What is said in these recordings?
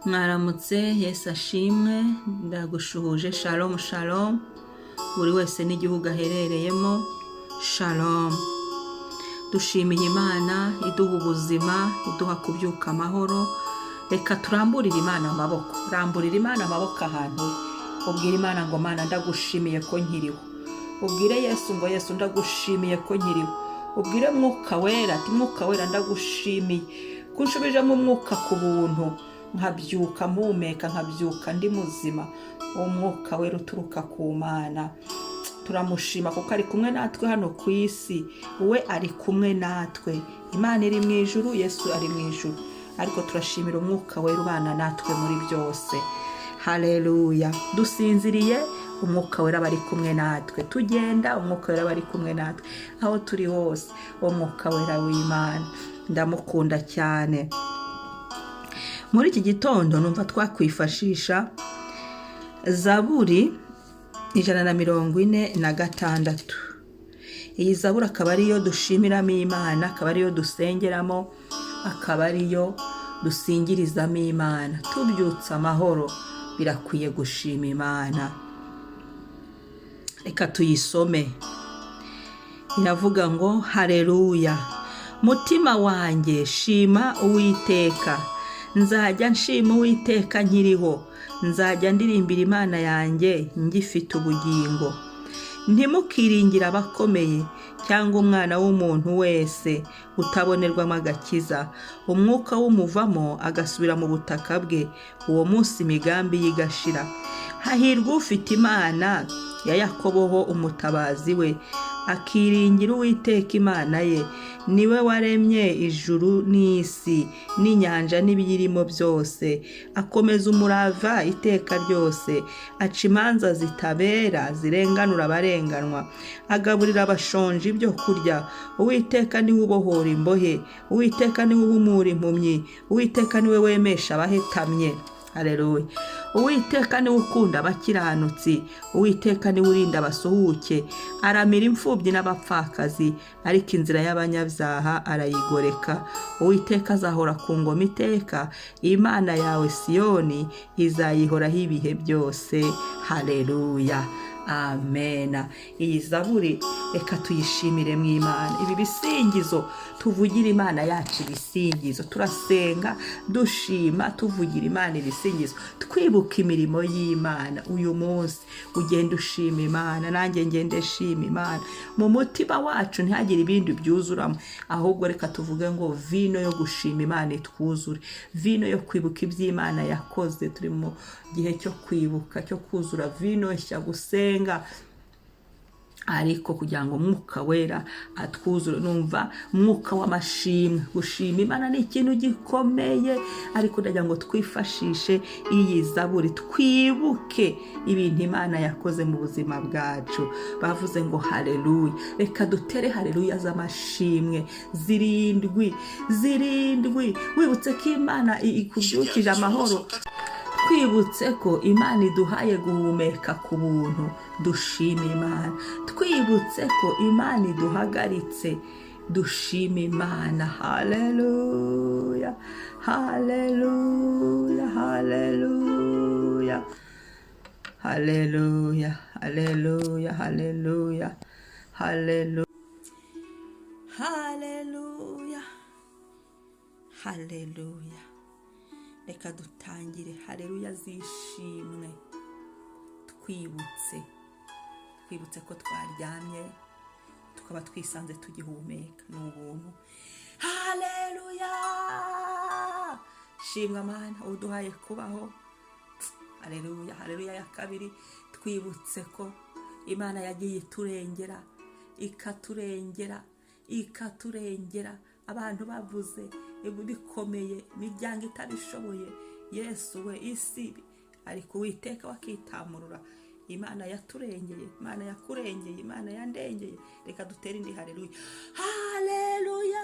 Mwaramutse, Yesu ashimwe, ndagushuhuje. Shalom, shalom, buri wese n'igihugu aherereyemo. Shalom. Dushimiye Imana iduha ubuzima, iduha kubyuka amahoro. Reka turamburire Imana amaboko. Ramburira Imana amaboko ahantu uri, ubwire Imana ngo: "Mana, ndagushimiye ko nkiriho." Ubwire Yesu ngo: "Yesu, ndagushimiye ko nkiriho." Ubwire Mwuka Wera ati: "Mwuka Wera, ndagushimiye ko unshubijemo umwuka ku buntu, nkabyuka mpumeka, nkabyuka ndi muzima." Uwo Mwuka Wera uturuka ku Mana, turamushima kuko ari kumwe natwe hano ku isi. We ari kumwe natwe. Imana iri mu ijuru, Yesu ari mu ijuru, ariko turashimira Umwuka Wera ubana natwe muri byose. Haleluya. Dusinziriye, Umwuka Wera aba ari kumwe natwe. Tugenda, Umwuka Wera aba ari kumwe natwe. Aho turi hose, uwo Mwuka Wera w'Imana ndamukunda cyane. Muri iki gitondo numva twakwifashisha Zaburi 146. Iyi zaburi akaba ariyo dushimiramo Imana, akaba ariyo dusengeramo, akaba ariyo dusingirizamo Imana. Tubyutse amahoro, birakwiye gushima Imana. Reka tuyisome. Iravuga ngo: "Hareruya! Mutima wanjye, shima Uwiteka. Nzajya nshima Uwiteka nkiriho, nzajya ndirimbira Imana yanjye ngifite ubugingo. Ntimukiringire abakomeye cyangwa umwana w'umuntu wese utabonerwamo agakiza. Umwuka w'umuvamo agasubira mu butaka bwe, uwo munsi imigambi ye igashira. Hahirwa ufite Imana ya Yakobo ho umutabazi we, akiringira Uwiteka Imana ye. Niwe waremye ijuru n'isi n'inyanja n'ibiyirimo byose. Akomeza umurava iteka ryose, aca imanza zitabera zirenganura abarenganwa, agaburira abashonji ibyo kurya. Uwiteka niwe ubohora imbohe, Uwiteka niwe uhumura impumyi, Uwiteka niwe wemesha abahetamye." Hareruya. "Uwiteka niwe ukunda abakiranutsi, Uwiteka niwe urinda abasuhuke. Aramira imfubyi n'abapfakazi, ariko inzira y'abanyabyaha arayigoreka. Uwiteka azahora ku ngoma iteka, Imana yawe Siyoni izayihoraho ibihe byose." Hareruya, amena. Iyi zaburi reka tuyishimire mu Imana. Ibi bisingizo, tuvugire Imana yacu ibisingizo. Turasenga, dushima, tuvugira Imana ibisingizo, twibuka imirimo y'Imana. Uyu munsi ugenda ushima Imana, nanjye ngende shima Imana. Mu mutima wacu ntihagire ibindi byuzuramo, ahubwo reka tuvuge ngo vino yo gushima Imana itwuzure, vino yo kwibuka iby'Imana yakoze. Turi mu gihe cyo kwibuka, cyo kuzura vino nshya, gusenga ariko kugira ngo Umwuka Wera atwuzure. Numva umwuka w'amashimwe. Gushima Imana ni ikintu gikomeye, ariko ndagira ngo twifashishe iyi zaburi, twibuke ibintu Imana yakoze mu buzima bwacu. Bavuze ngo haleluya. Reka dutere haleluya z'amashimwe zirindwi, zirindwi. Wibutse ko Imana ikubyukije amahoro, twibutse ko Imana iduhaye guhumeka ku buntu, dushima Imana. Twibutse ko Imana iduhagaritse, dushima Imana. Haleluya, haleluya, haleluya, haleluya, haleluya, haleluya, haleluya, haleluya, haleluya. Reka dutangire haleluya zishimwe, twibutse ko twaryamye tukaba twisanze tugihumeka, ni ubuntu. Haleluya! Shimwa Mana uduhaye kubaho. Haleluya. Haleluya ya kabiri, twibutse ko Imana yagiye iturengera, ikaturengera, ikaturengera. Abantu bavuze bikomeye, imiryango itabishoboye, Yesu we, isi, ariko Uwiteka wakitamurura. Imana yaturengeye, Imana yakurengeye, Imana yandengeye. Reka dutere indi haleluya. Haleluya.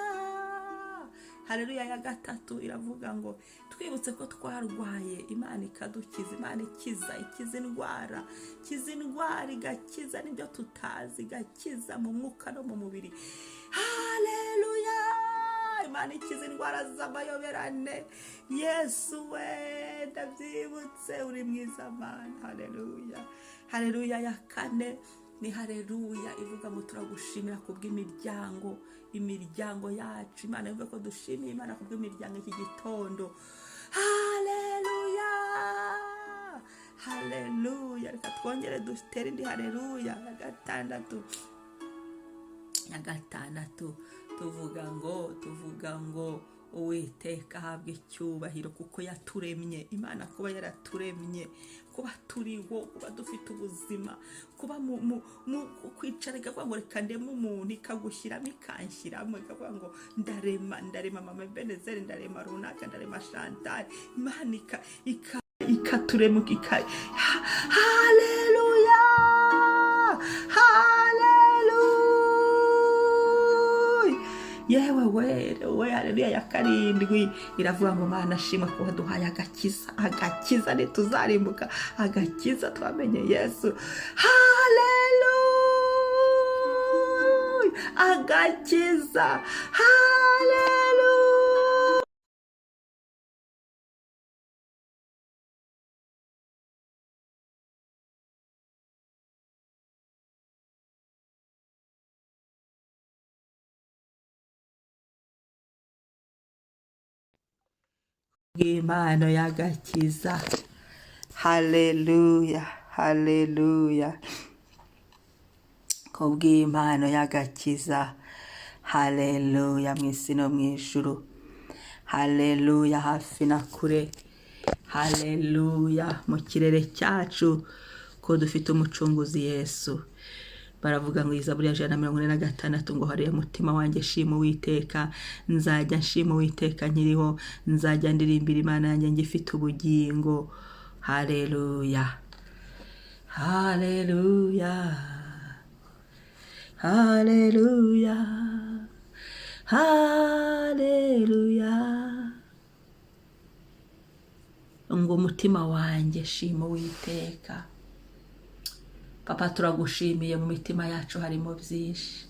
Haleluya ya gatatu iravuga ngo twibutse ko twarwaye, Imana ikadukiza. Imana ikiza, ikiza indwara, ikiza indwara, igakiza n'ibyo tutazi, igakiza mu mwuka no mu mubiri. Haleluya. Imana ikiza indwara z'amayoberane. Yesu we, Ndabyibutse, uri mwiza Mana. Haleluya, haleluya. Ya kane ni haleluya ivuga ngo turagushimira kubw'imiryango, imiryango yacu. Imana ivuga ko dushimiye Imana kubw'imiryango iki gitondo. Haleluya, haleluya. Reka twongere dutere indi haleluya ya gatandatu. Ya gatandatu tuvuga ngo Uwiteka ahabwa icyubahiro kuko yaturemye. Imana kuba yaraturemye, kuba turiho, kuba dufite ubuzima, kuba mu kwicara ikavuga ngo reka ndeme umuntu, ikagushyiramo, ikanshyiramo, ikavuga ngo ndarema, ndarema mama Benezeri, ndarema runaka, ndarema Chantal. Imana ikaturema haleluya, haleluya. Yewe we we, haleluya ya karindwi iravuga ngo Mana shima ko waduhaye agakiza. Agakiza, ntituzarimbuka. Agakiza, twamenye Yesu. Haleluya, agakiza, haleluya. Bw'impano y'agakiza. Haleluya, haleluya, kubw'impano y'agakiza. Haleluya, mu isi no mu ijuru. Haleluya, hafi na kure. Haleluya, mu kirere cyacu, ko dufite umucunguzi Yesu. Baravuga ngo Izaburi ya 146 ngo hariya: mutima wanjye, shima Uwiteka. Nzajya nshima Uwiteka nkiriho, nzajya ndirimbira Imana yanjye ngifite ubugingo. Haleluya, haleluya, haleluya, haleluya. Ngo umutima wanjye, shima Uwiteka. Papa, turagushimiye. Mu mitima yacu harimo byinshi.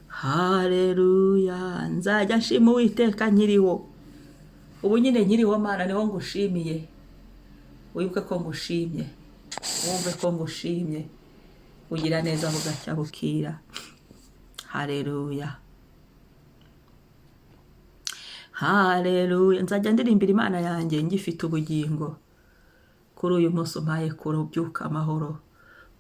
Haleluya, nzajya nshima Uwiteka nkiriho. Ubu nyine nkiriho, Mana, niho ngushimiye. Wibuke ko ngushimye, wumve ko ngushimye. Ugira neza bugacya bukira. Haleluya, haleluya. Nzajya ndirimbira Imana yanjye ngifite ubugingo. Kuri uyu munsi umpaye kubyuka amahoro,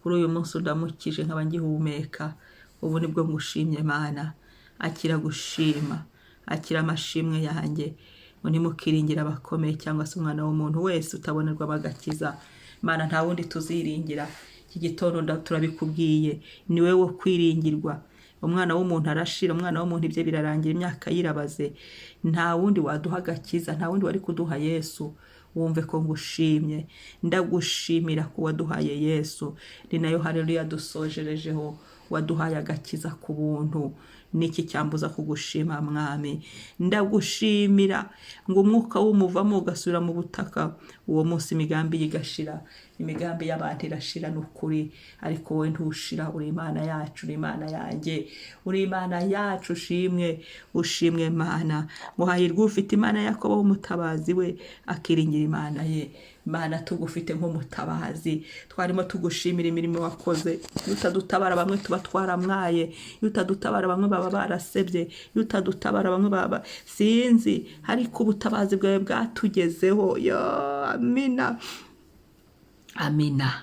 kuri uyu munsi undamukije nkaba ngihumeka, ubu nibwo ngushimye Mana. Akira gushima, akira amashimwe yanjye. Ngo ntimukiringire abakomeye cyangwa se umwana w'umuntu wese utabonerwamo agakiza. Mana, nta wundi tuziringira. Iki gitondo turabikubwiye, ni wowe wo kwiringirwa. Umwana w'umuntu arashira, umwana w'umuntu ibye birarangira, imyaka yirabaze. Nta wundi waduha agakiza, nta wundi wari kuduha Yesu. Wumve ko ngushimye, ndagushimira ko waduhaye Yesu. Ni nayo haleluya dusojerejeho. Waduhaye agakiza ku buntu, niki cyambuza kugushima Mwami? Ndagushimira ngo umwuka w'umuvamo ugasubira mu butaka, uwo munsi imigambi ye igashira. Imigambi y'abantu irashira, ni ukuri, ariko wowe ntushira. Uri Imana yacu, uri Imana yanjye, uri Imana yacu. Ushimwe, ushimwe Mana. Ngo hahirwe ufite Imana ya Yakobo w'umutabazi we, akiringira Imana ye. Imana, tugufite nk'umutabazi, twarimo tugushimira imirimo wakoze. Iyo utadutabara bamwe tuba twaramwaye, iyo utadutabara bamwe baba barasebye, iyo utadutabara bamwe baba sinzi, ariko ubutabazi bwawe bwatugezeho. Yo, amina, amina,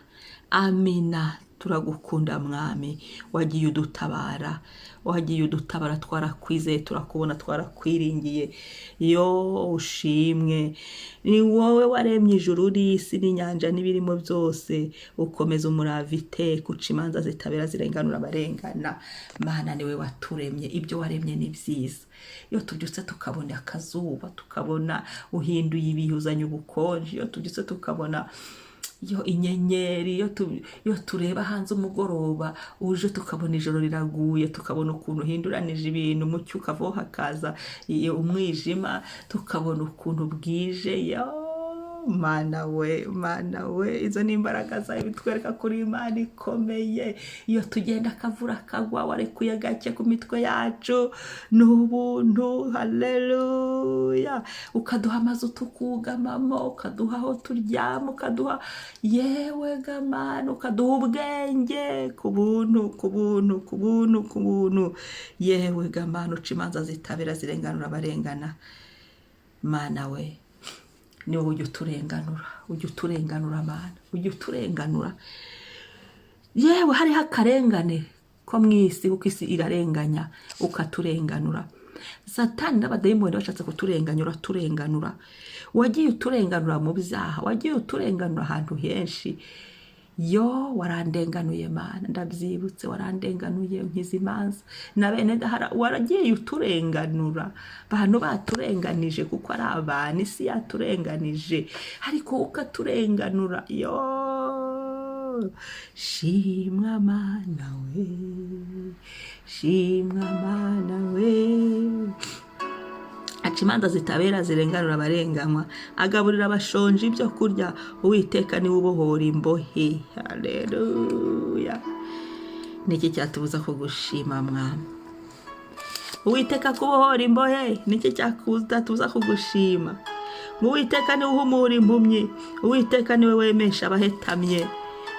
amina. Turagukunda Mwami, wagiye udutabara, wagiye udutabara, twarakwizeye, turakubona, twarakwiringiye. Yo, ushimwe. Ni wowe waremye ijuru n'isi n'inyanja n'ibirimo byose, ukomeza umurava iteka, uca imanza zitabera, zirenganura abarengana. Mana, niwe waturemye, ibyo waremye ni byiza. Iyo tubyutse tukabona akazuba, tukabona uhinduye ibihe, uzanye ubukonje, iyo tubyutse tukabona iyo inyenyeri, iyo tureba hanze umugoroba uje tukabona ijoro riraguye, tukabona ukuntu uhinduranije ibintu, umucyo ukavaho hakaza umwijima, tukabona ukuntu bwije, yo. Mana we, Mana we, izo ni imbaraga zawe, bitwereka kuri Imana ikomeye. Iyo tugenda akavura kagwa, warekuye gake ku mitwe yacu, ni ubuntu. Haleluya! Ukaduha amazu tukugamamo, ukaduha aho turyama, ukaduha, yewe gamana, ukaduha ubwenge ku buntu, ku buntu, ku buntu, ku buntu. Yewe gamana, uca imanza zitabera, zirenganura abarengana. Mana we, ni wowe ujya uturenganura, ujya uturenganura. Mana, ujya uturenganura. Yewe, hariho akarengane ko mu isi, kuko isi irarenganya, ukaturenganura. Satani n'abadayimoni bashatse kuturenganya, uraturenganura. Wagiye uturenganura mu byaha, wagiye uturenganura ahantu henshi. Yo, warandenganuye Mana, ndabyibutse, warandenganuye, nkiza imanza na bene dahara. Waragiye uturenganura, abantu baturenganije kuko ari abantu, isi yaturenganije, ariko ukaturenganura. Yo, shimwa Mana we, shimwa Mana we. Aca imanza zitabera, zirenganura abarenganywa, agaburira abashonje ibyo kurya. Uwiteka niwe ubohora imbohe. Haleluya! Niki cyatubuza kugushima, Mwami? Uwiteka kubohora imbohe, niki cyatubuza kugushima? Uwiteka niwe uhumura impumyi, Uwiteka niwe wemesha abahetamye,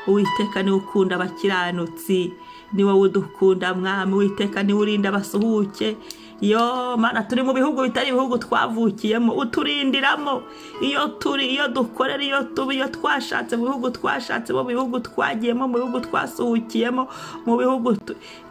Uwiteka niwe ukunda abakiranutsi, ni wowe udukunda, Mwami. Uwiteka niwe urinda abasuhuke. Yo Mana, turi mu bihugu bitari ibihugu twavukiyemo, uturindiramo iyo turi, iyo dukorera, iyo tuba, iyo twashatse, mu bihugu twashatse, mu bihugu twagiyemo, mu bihugu twasuhukiyemo, mu bihugu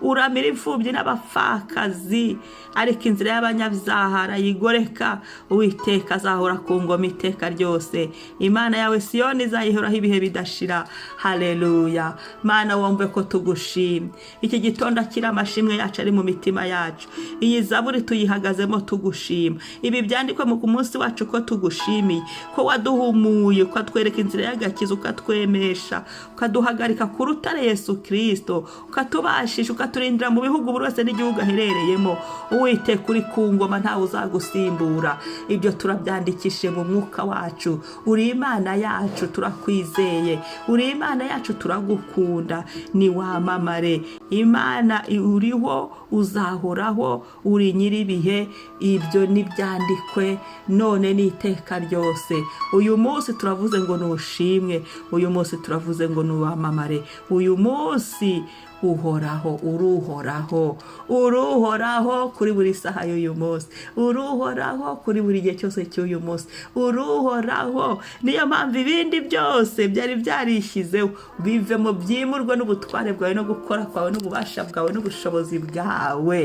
uramira imfubyi n'abapfakazi, ariko inzira y'abanyabyaha arayigoreka. Uwiteka azahora ku ngoma iteka ryose, Imana yawe Siyoni izayihoraho ibihe bidashira. Haleluya! Mana, wumve ko tugushimye iki gitondo, akira amashimwe yacu ari mu mitima yacu. Iyi zaburi tuyihagazemo tugushima. Ibi byandikwe mu ku munsi wacu ko tugushimiye, ko waduhumuye, ukatwereka inzira y'agakiza, ukatwemesha, ukaduhagarika ku rutare Yesu Kirisito, ukatubashisha, ukaturindira mu bihugu buri wese n'igihugu aherereyemo. Uwiteka, uri ku ngoma, ntawe uzagusimbura. Ibyo turabyandikishije mu mwuka wacu. Uri Imana yacu, turakwizeye. Uri Imana yacu, turagukunda. Ni wamamare Imana, uriho, uzahoraho, uri nyir'ibihe. Ibyo nibyandikwe none n'iteka ryose. Uyu munsi turavuze ngo nushimwe, uyu munsi turavuze ngo nuwamamare, uyu munsi uhoraho, uruhoraho, uruhoraho kuri buri saha y'uyu munsi, uruhoraho kuri buri gihe cyose cy'uyu munsi, uruhoraho. Niyo mpamvu ibindi byose byari byarishyizeho bivemo, byimurwe n'ubutware bwawe no gukora kwawe n'ububasha bwawe n'ubushobozi bwawe.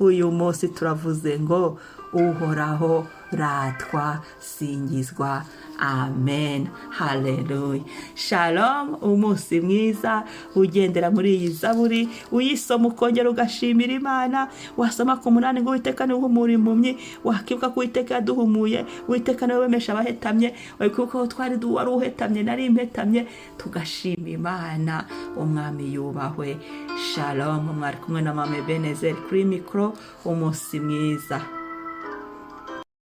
Uyu munsi turavuze ngo Uhoraho, ratwa, singizwa. Amen, haleluya. Shalom, umunsi mwiza. Ugendera muri iyi zaburi, uyisoma ukongera ugashimira Imana. Wasoma ku 8 ngo "Uwiteka niwe uhumura impumyi", wakibuka ko Uwiteka yaduhumuye. Uwiteka niwe wemesha abahetamye, wakibuka ko twari wari uhetamye, nari impetamye, tugashima Imana. Umwami yubahwe. Shalom, mwari kumwe na Mama Ebenezer kuri mikoro. Umunsi mwiza.